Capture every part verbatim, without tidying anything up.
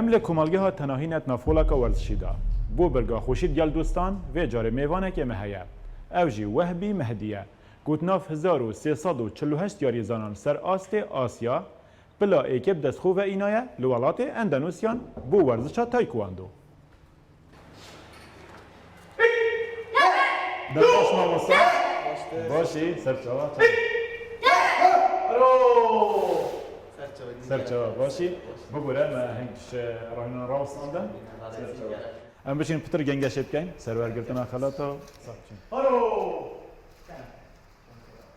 Em li komelgeha Tenahînet navholeka werzişî de. Bo birga xweşî digel dostan, vê carê mêvanekê me heye. Ew jî Wehbî Mehdî ye, ku di nav hezar û sê sed û çil û heşt yarîzanan ser astê Asya, pila êkê bi dest xwe ve înaye li welatê Endonesyan bo werzişa taekwondo. Demaş mamosta. Başî, ser çava. Ser çava, başî. Bibûre me heng ji rahînan rawestandin. Em bişîn pitir gengeşê bikeyn, serwergirtina xelata.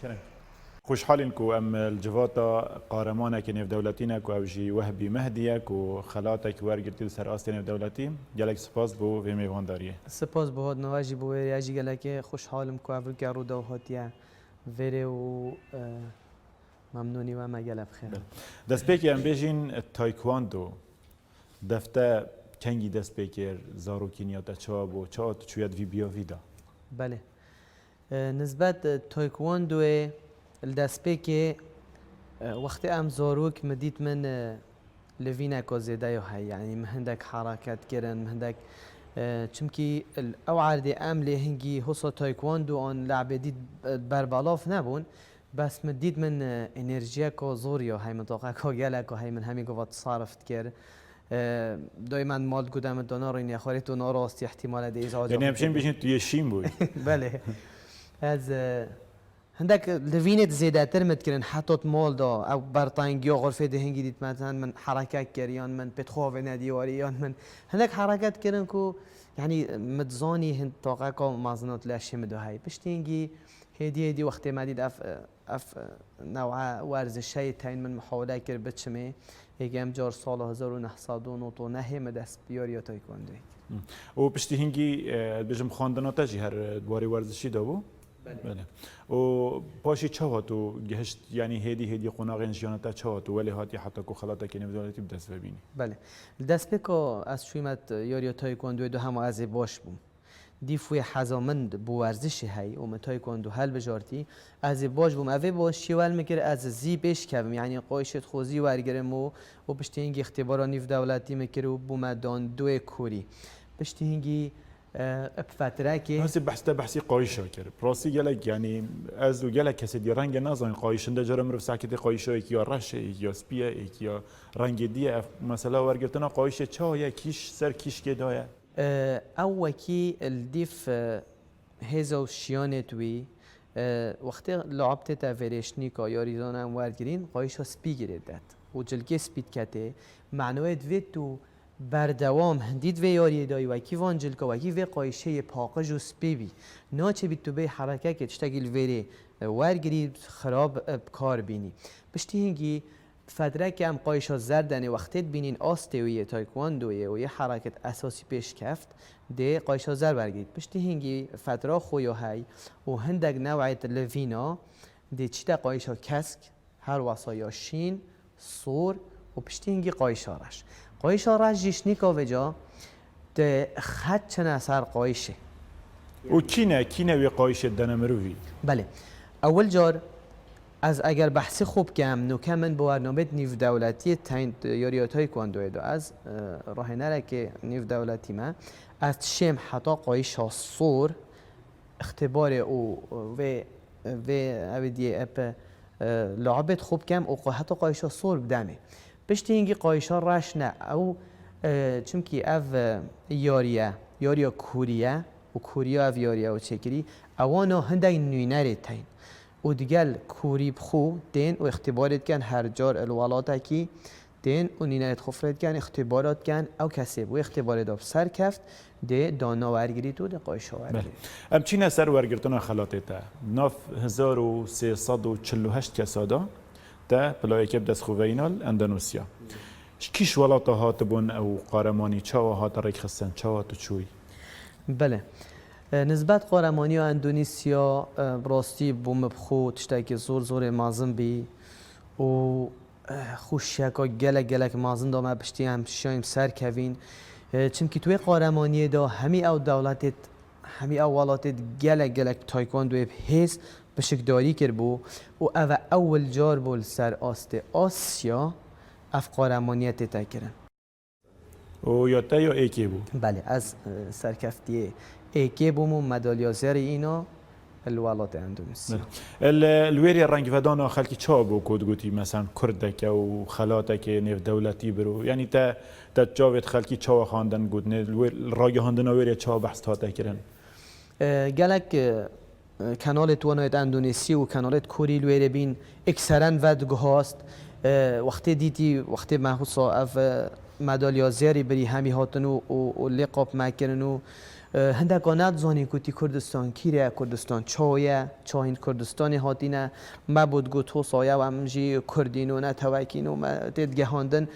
Kerem. Xweşhal in ku em li civata qaremanekî nêvdewletî ne ku ew jî Wehbî Mehdî ye ku xelatek wergirtî li ser astê nêvdewletî. Gelek spas bo vê mêvandariyê. Spas bo hatina we jî, bo wê rêya jî gelekê xweşhal im ku ev rike Rûdaw hatiye vêrê û, e, memnûnî we me gelek bi xêr. Belê. Destpêkê em bêjîn taekwondo. Defte kengî dest pê kir, zarokîniya te çawa bû, çawa tu çûye di vî biyavî de? Belê. E, nisbet, e, taekwondoyê li destpêkê, e, wextê em zarok min dît min, e, livîneka zêde ya heye. Yanî min hindek hereket kirin, min hindek, e, çimkî l-, ew erdê em lê hingî hosa taekwondo an le'bê dît, e, berbelav nebûn. Bes min dît min, e, enerjiyeka zor ya hey min, taqeka geleka hey min hemî gava tasarruf dikir. E, dayê me mal digude min, tu narînî, xwarê tu narastî, ihtimale de îza. Yanî em şên bêjin tu yê şîn bûyî. Belê. Ez, e, hindek livînê zêdetir min dikirin, heta di mal de, ew bertengiya xurfê de hingî dît, mesela min hereket kir, yan min pêt xwe avêne dîwarî, yan min hindek hereket kirin ku, yanî min dizanî hin taqeka mezin û leşê min de hey. Piştî hingî hêdî hêdî wextê me dît ev, ev newa werzişeyê teyn min muhawele kir biçimê. Êgem car sala hezar û neh sed û nod û nehê me dest bi yariya taekwondoyê kir. Hı. Û piştî hingî, e, bêjim xwendina te jî her, e, di warê werzişî de bû? Belê. Belê. Û paşî çawa tu gihişt, yanî hêdî hêdî qonaxên jiyana te çawa tu welê hatî heta ku xelatekê nêvdewletî bi dest ve bînî? Belê. Li destpêka ez çûyî me yariya taekwondoyê du hema ez ê baş bûm. Dîf wê heza min bi werzişê hey û min taekwondo hilbijartî, ez ê baş bûm. Ev ê başiyê wel min kir ez zî pêş kevim, yanî qayîşê xwe zî wergirim û, û piştî hingî îxtîbara nîvdewletî min kir û bûme dan duê kurî. Piştî hingî, e, bi fetrekê. Hesê behs te behsî qayîşa kir. Rastî gelek, yanî ez û gelek kesê dî renge nazanin qayîş. Hinde cara mirov sehketê qayîşa êkî ya reş e, êkî ya spî ye, êkî ya rengê dî ye. Ev mesela wergirtina qayîşê çawa ye, kîş ser kîşkê daye? E, ew wekî li dîf, e, hêza û şiyanê tu wî, e, wextê lab tête vêrêşnîka yarîzana em wergirîn, qayîşa spî girê det û cilkê spî diketê, manoyê divê tu berdewam hindî di vê yariyê dayî wekî van cilka, wekî vê qayîşê yê paqij û spî bî. Naçê bî tu bê herekekê tiştekî li vêrê, e, wergirî xirab, e, bi kar bînî. Piştî hingî Fetrekê em qayîşa zer denê wextê dibînîn astê wî yê taekwondoyê û yê hereket esasî pêş keft, dê qayîşa zer wergirît. Piştî hingî fetra xwe ya hey û hindek newê di livîna dê çîte qayîşa kesk, her wesa ya şîn, sor û piştî hingî qayîşa reş. Qayîşa reş jî şnîka vêca Te xet çine ser qayîşê. Û kî ne, kî ne wê qayîşê dene mirovî? Belê. Ewil car ez eger behsê xwe bikem, nûke min bi wernameyê nîvdewletiyê teyn yariya taekwondoyê de ez, e, rahênerekê nîvdewletî me. Ez dişêm heta qayîşa sor, îxtîbarê û vê, vê ew diyê ep, e, labê xwe bikem û heta qayîşa sor bidemê. Piştî hingî qayîşa reş ne. Ew, e, çimkî ev, e, yariye, yariya kûrî ye û kûriya ev yariye ew çêkirî, ewana hindek nûnerê tên. Û digel kûrî bi xwe tên û îxtîbarê dikin her car li welatekî tên û nînerê xwe firê dikin, îxtîbara dikin, ew kesê bi wê îxtîbarê de bi ser keft, dê dana wergirît û dê qayîşa Belê. wergirît. Em çîne ser wergirtina xelatê te. Nav hezar û sê sed û çil û heşt kesa de te pilayeke bi dest xwe veyîna li Endonesya. Ji kîş welata hatibûn ew qaremanî, çawa hate rêkxistin, çawa tu çûyî? Belê. E, nisbet qaremaniya Endonesya, e, bi rastî bo min bi xwe tiştekî zor zorê mezin bî û, e, xweşiyeka gelek gelek mezin da me piştî em şiyayîm ser kevîn. E, çimkî tu wê qaremaniyê de hemî ew dewletê, hemî ew welatê gelek gelek taekwondoyê bi hêz pişikdarî kiribû û ev e ewil car bû li ser astê Asya ev qaremaniye tête kirin. û ya te ya êkê bû? Belê, ez, e, serkeftiyê êkê bûm û madalya zêrî îna li welatê Endonîsya. Li, li wêrê rengvedana xelkî çawa bû ku digotî, meselen, kurdeke û xelateke nêvdewletî biro? Yanî te, te çavêt xelkî çawa xwendin gotinê, li wê, li ragihandina wêrê çawa behs hate kirin? E, gelek, e, kanalê tuwanayet Endonîsî û kanalêt Kûrî li wêrê bîn, ekseren vediguhast. E, wextê dîtî, wextê me husa ev, e, madalya zêrî birî hemî hatin û, û, û lê qap me kirin û, e, hindeka nedizanî ku tî Kurdistan kî re ye, Kurdistan çawa ye, çayîn Kurdistanê hatîne. Me bû digot hosa yew em jî Kurdîn û netewekîn û me tê digehandin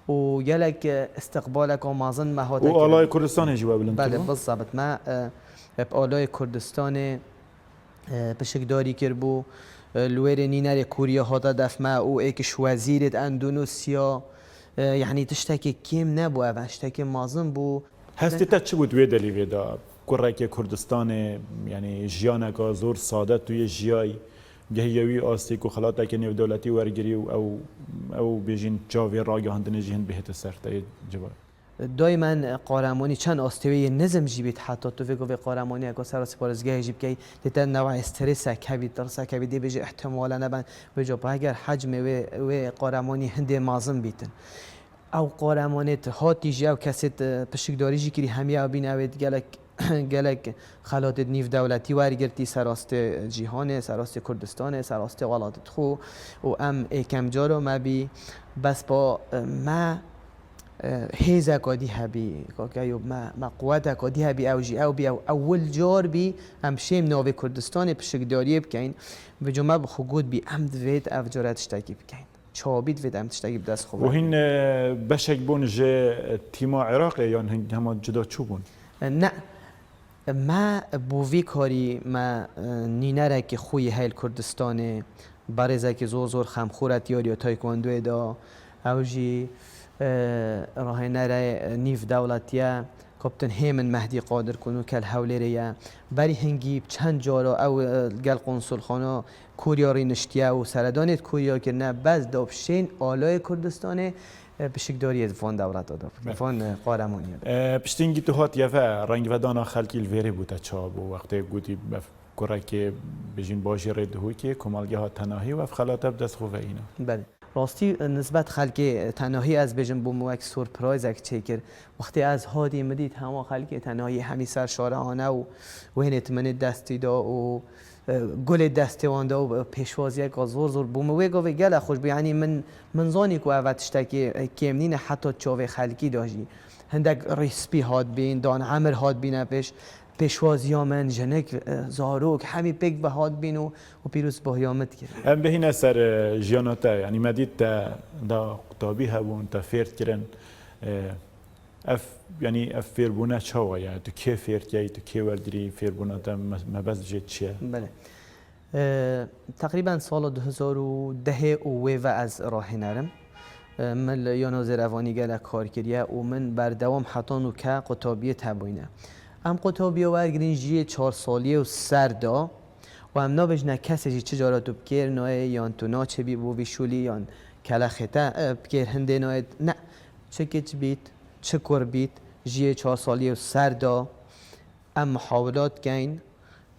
û gelek, e, istiqbaleka mezin me hate Û kirin. Alayê Kurdistanê jî we bilind Belê, kiribo? Bizebit me, e, bi Alayê Kurdistanê e, pişikdarî kiribû. E, li wêrê nînerê Kûriya hate def me û êk ji wezîrêt Endonûsya. E, yanî tiştekî kêm nebû, ev tiştekî mezin bû. Hestê te çi bû di wê delîvê de? Kurekê Kurdistanê, yanî jiyaneka zor sade tu yê jiyayî, gehiyê wî astê ku xelateke nêvdewletî wergirî û ew, ew bêjîn çavê ragihandinê jî hin bihête ser te yê civa. Daymen qaramonî çend astê wê yê nizm jî bît, heta tu vê govê qaramoniyeke ser rastî parêzgehê jî bikey, tê te newa strêsek hebî, tirsek hebî, dê bêjî ihtimale neben. Vê copa eger hecmê wê, wê qaramonî hindê mezin bîtin. Ew qaramonê tu hatî jî, ew kesê tu pişikdarî jî kirî, hemiya bîn ew ê gelek, gelek xelatê nîv dewletî wergirtî ser rastê cîhanê, ser rastê Kurdistanê, ser rastê welatê xwe û em êkem cara me bî, bes ba me e, hêzeka dî hebî, kake yo me, me quweteka dî hebî, ew jî ew bî, ew ewil car bî, em şêm navê Kurdistanê pişikdariyê bikeyn. Vêco me bi xwe got bî, em divêt ev cara tiştekî bikeyn. Çabî divêt em tiştekî bi dest xwe Û hîn, vekin. E, beşek bûn ji, e, tîma Iraqê yan hin-, hema cuda çûbûn? E, ne. Me bo vî karî me, e, nînerekî xwe yî heyl Kurdistanê, berêzekî zor zor xemxûr e diyariya taekwondoyê de. Ew jî, e, rahênerê nîv dewletî ye, Kaptan Hêmin Mehdî Qadir ku nûke li Hewlêrê ye. Berî hingî çend cara ew, e, gel konsulxana Kûriya rîniştiye û seredanê di Kûriya kirine, bes da bi şên alayê Kurdistanê, e, pişikdariyê di van dewleta de bike, Belê. van, e, qaremaniyê de. E, piştî hingî tu hatiye ve rengvedana xelkî li vêrê bû te çawa bû? Wextê gotî ev kurekê bêjîn bajêrê Duhokê, komelgeha tenahî û ev xelate bi dest xwe ve îna. Belê. Rastî, e, nisbet xelkê tenahî ez bêjim bû min wek surprizek çêkir. Wextê ez hatî min dît hema xelkê tenahî hemî ser şare hane û wênêt min ê destî da û e, gulê destê wan de û pêşwaziyeka zor zor bû. Min wê gavê gelek xweş bû. Yanî min, min zanî ku ev tiştekî, e, kêm nîne heta çavê xelkî de jî. Hindek rîspî hat bîn, dan emir hat bîne pêş. Pêşwaziya min, jinik, e, zarok, hemî pêk ve hat bîn û, û pîrozbahiya min dikir. Em bihîne ser, e, jiyana te. Yanî me dît te da qutabî hebûn, te fêr kirin. E, Ev, yanî ev fêrbûne çawa ye? Tu kê fêr key, tu kê wergirî, fêrbûna te me-, mebest jê çi ye? Belê. E, teqrîben sala du hezar û dehê û wê ve ez rahêner im. E, min li Yana Zêrevanî gelek kar kiriye û min berdewam heta nûke qutabiyê tebûyne. Em qutabiya wergirîn jiyê çar saliyê û ser da û em nabêjine kesê jî çi cara tu bi kêr nayê yan tu naçêbî bo vî şûlî yan kelexê te, e, bi kêr hindê nayê. Ne. Çi kiç bît, çi kur bît, jiyê çar saliyê û ser da em muhawilat keyn.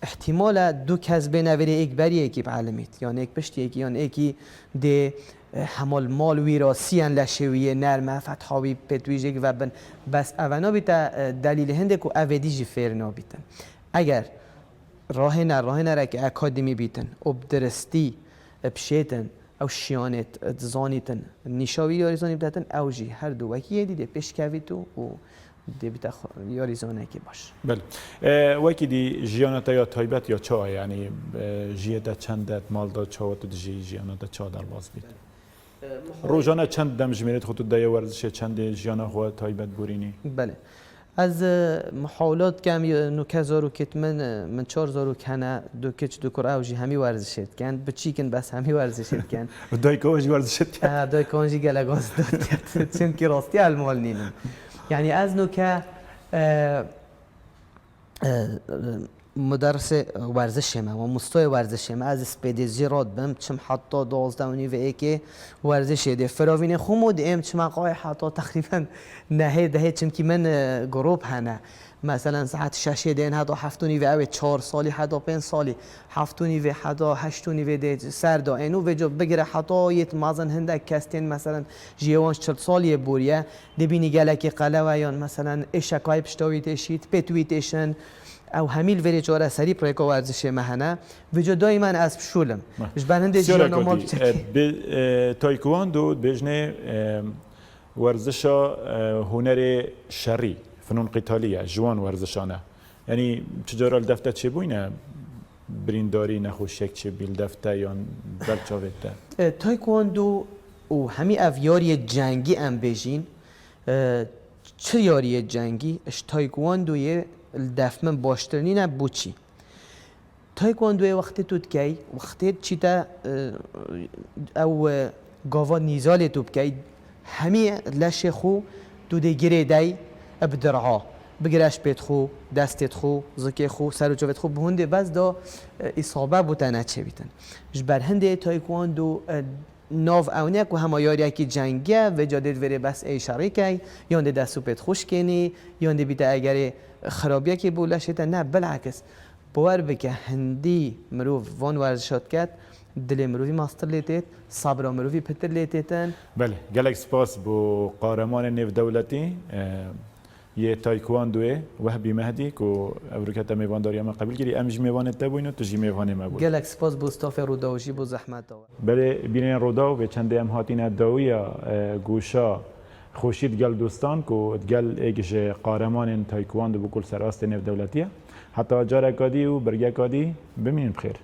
Îhtîmal e du kes bêne vêrê, êk berî êkî bielimît, yan êk piştî êkî, yan êkî dê, e, hema li mal wîrasiyen leşê wî yê nerm e, fetha wî pêt wî jêk vebin. Bes eve nabîte, e, delîlê hindê ku ev êdî jî fêr nabîtin. Eger rahêner, rahênereke akademî bîtin û bi diristî, e, bişêtin, ew şiyanêt, e, dizanîtin, nîşa wî yarîzanî bidetin, ew jî her du wekî yê dî dê pêşkevît û, û dê bite xwe yarîzanekî baş. Belê. E, wekî dî jiyana te ya taybet ya çawa, yanî, e, jiyê te çend e, mal de çawa tu dijî, jiyana te çawa derbas bît? E, mihal- Rojane çend demjimêrê xwe tu dayê werzişê, çendê jiyana xwe taybet borînî? Belê. Ez, e, muhawilat kem, e, nûke zarokêt min, e, min çar zarok hene, du kiç, du kur, ew jî hemî werzişê dikin. Biçîk in, bes hemî werzişê dikin. Dayka we jî werzişê dikin? E, dayka wan jî gelek werzişê dikin. Çimkî rastî el mal nînin. Yanî ez nûke, e, e, Muderisê werzişê me, mamostoyê werzişê me, ez spêdê zî rat bim, çim heta duwazdeh û nîvê êkê werzişê dê firavînê xwe û dê êm çima qayê heta teqrîben nehê dehê, çimkî min, e, grûp hene. Meselen, saet şeşê dê ên heta heft û nîvê, ew ê çar salî heta pênc salî, heft û nîvê heta heşt û nîvê dê ser da ên û vêca bigire heta yêt mezin hindek kes tên, meselen, ji yê wan çil salî yê boriye, dê bînî gelekî qelewe yan, meselen, êşekayê pişta wî têşît, pêt wî têşin. Ew hemî li vêrê çareserî pirêka werzişê me hene. Vêca dayîmen ez pişûlim. Ji ber hindê jiyan normal biçekî. E, bi, e, taekwondo dibêjinê, e, werzişa, e, hunerê şerî, fenûn qîtalî ye, ji wan werzişan e. Yanî çi cara li def te çêbûyne birîndarî, nexweşiyek çêbî li def te yan ber çavê te? E, taekwondo û hemî ev yariyê cengî em bêjîn, e, çi yariyê cengî, ji taekwondoyê li def min baştir nîne, bû çî? Taekwondoyê wextê tu dikey, wextê çî te, e, ew, e, gava nîzalê tu bikey, hemî leşê xwe tu dê girê dey, e, bi dir'a. Bigire ji pêt xwe, destê xwe, zikê xwe, ser û çavê xwe, bi hundê bes da, e, îsabe bo te neçêbîtin. Ji ber hindê taekwondo, e, nav ew ne ku hema yariyekî cengî ye, vêca dê divêrê bes ê şerî key, yan dê dest û pêt xwe şikênî, yan dê bîte egerê xirabiyekê bo leşê te. Ne, bilakis. Bawer bike, hindî mirov van werzişa diket, dilê mirovî mastir lê têt, sabra mirovî pitir lê têtin. Belê, gelek spas bo qaremanên nêvdewletî, e, yê taekwondoyê, Wehbî Mehdî, ku evrûke te mêvandariya me qebûl kirî. Em jî mêvanê te bûyn û tu jî mêvanê me bûyî. Gelek spas bo stafê Rûdaw jî bo zehmeta we. Belê, bînerên Rûdaw, vê çendê em hatîne dawiya, e, goşa Xweşî digel dostan ku digel êk ji qaremanên taekwondo bû ku li ser astê nêvdewletî ye. Heta careka dî û birgeka dî bimînin bi xêr.